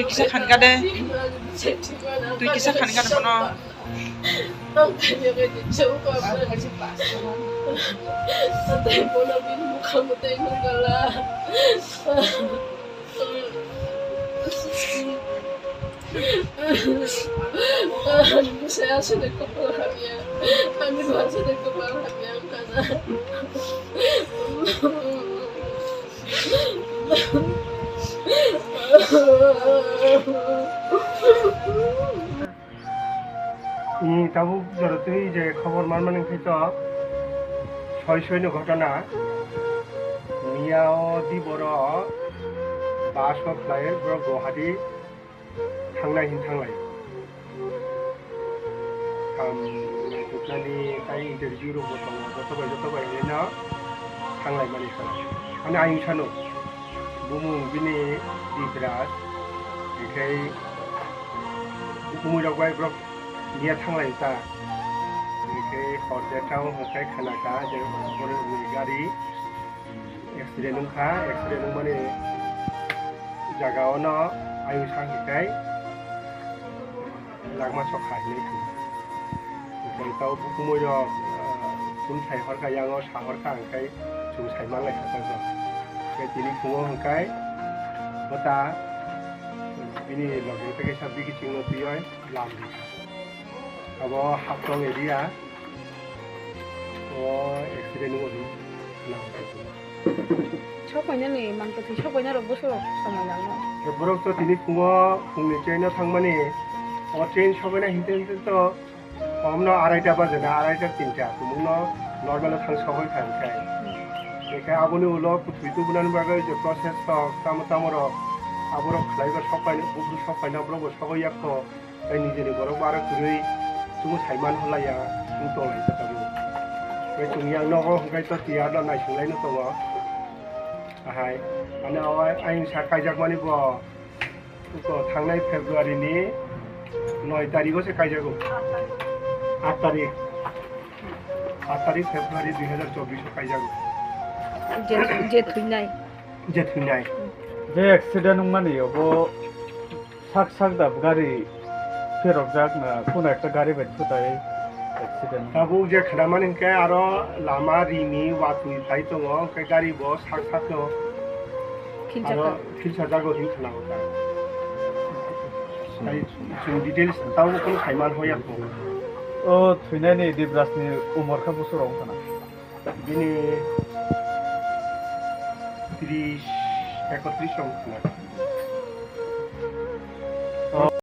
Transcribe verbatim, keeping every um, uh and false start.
Kisa khan ka de. Twi kisa khan ka de bono. Saya sudah kepala hamya. Kami bahasa dan kepala hamya. Ni tabuk jorotwi je khobor manmani wngkhe to soi soi ni ghotona. Miya o di boro bus o khlai borok Guwahati thangnai hin thanglai. Kam naituknani tai interview rok bo tongo, joto bai joto bai hinwi no thanglai mani kha. Ani ayung sano bumung bini Dipraj, hinkhe bumui rok bai borok miya thanglai ta. Hinkhe hor derta o hinkhe khana kha je borok ni gari accident wngkha, accident wngmani jaga o no ayung sa hinkhe langma sok kha hinwi kha. Hinkhe tao bukumui rok, ah, phone sai horkha, yango sa horkha, hinkhe chwng sai manlai kha ta. Hinkhe tini phungo hinkhe bota bini loge tei kaisa bikiching no twiwi lam rikha. Abo Haflong area o accident wngwi nangkha. Sok painani mangtwi sok paina rok bwswk rok samung nangno. Borok to tini phungo phungni train o thangmani, o train sobaina hinte hinte to omno araita baje na, araita tinta, tumungno normal o thang sogwi kha hinkhe. Hinkhe aboni ulo kuthwi tubunani bagwi je process rok, tamo tamo rok, aborok khlaiba sok paina, buphuru sok paina, borok bo sogwi yakho, tei nijeni borok bo aro kwrwi chumui sai man hwnlaiya, chwng tonglai kha tabuk. Tei chwng yang nogo hinkhe to tiyar no naisinglaino tongo. Ahai, ani o ayung sa kaijakmani bo. Uko thangnai February ni noi tarikh o se kaijago. Aat tarikh. Aat tarikh February dui hazar chobbish o kaijago. Je, je thwinai. Je thwinai. Je accident wngmani obo sak sak da gari pherokjak na, kono ekta gari bai thutai accident. Tabuk je khnamani hinkhe aro lama rini watwi phai tongo, hinkhe gari bo sak sak no. Aro philsa jago hin khna hota. Sai chwng details tamo kono khaiman hoya ko. O thwinani Dibraj ni umor kha bosor wng khna. Bini tris, ekotris wng khna.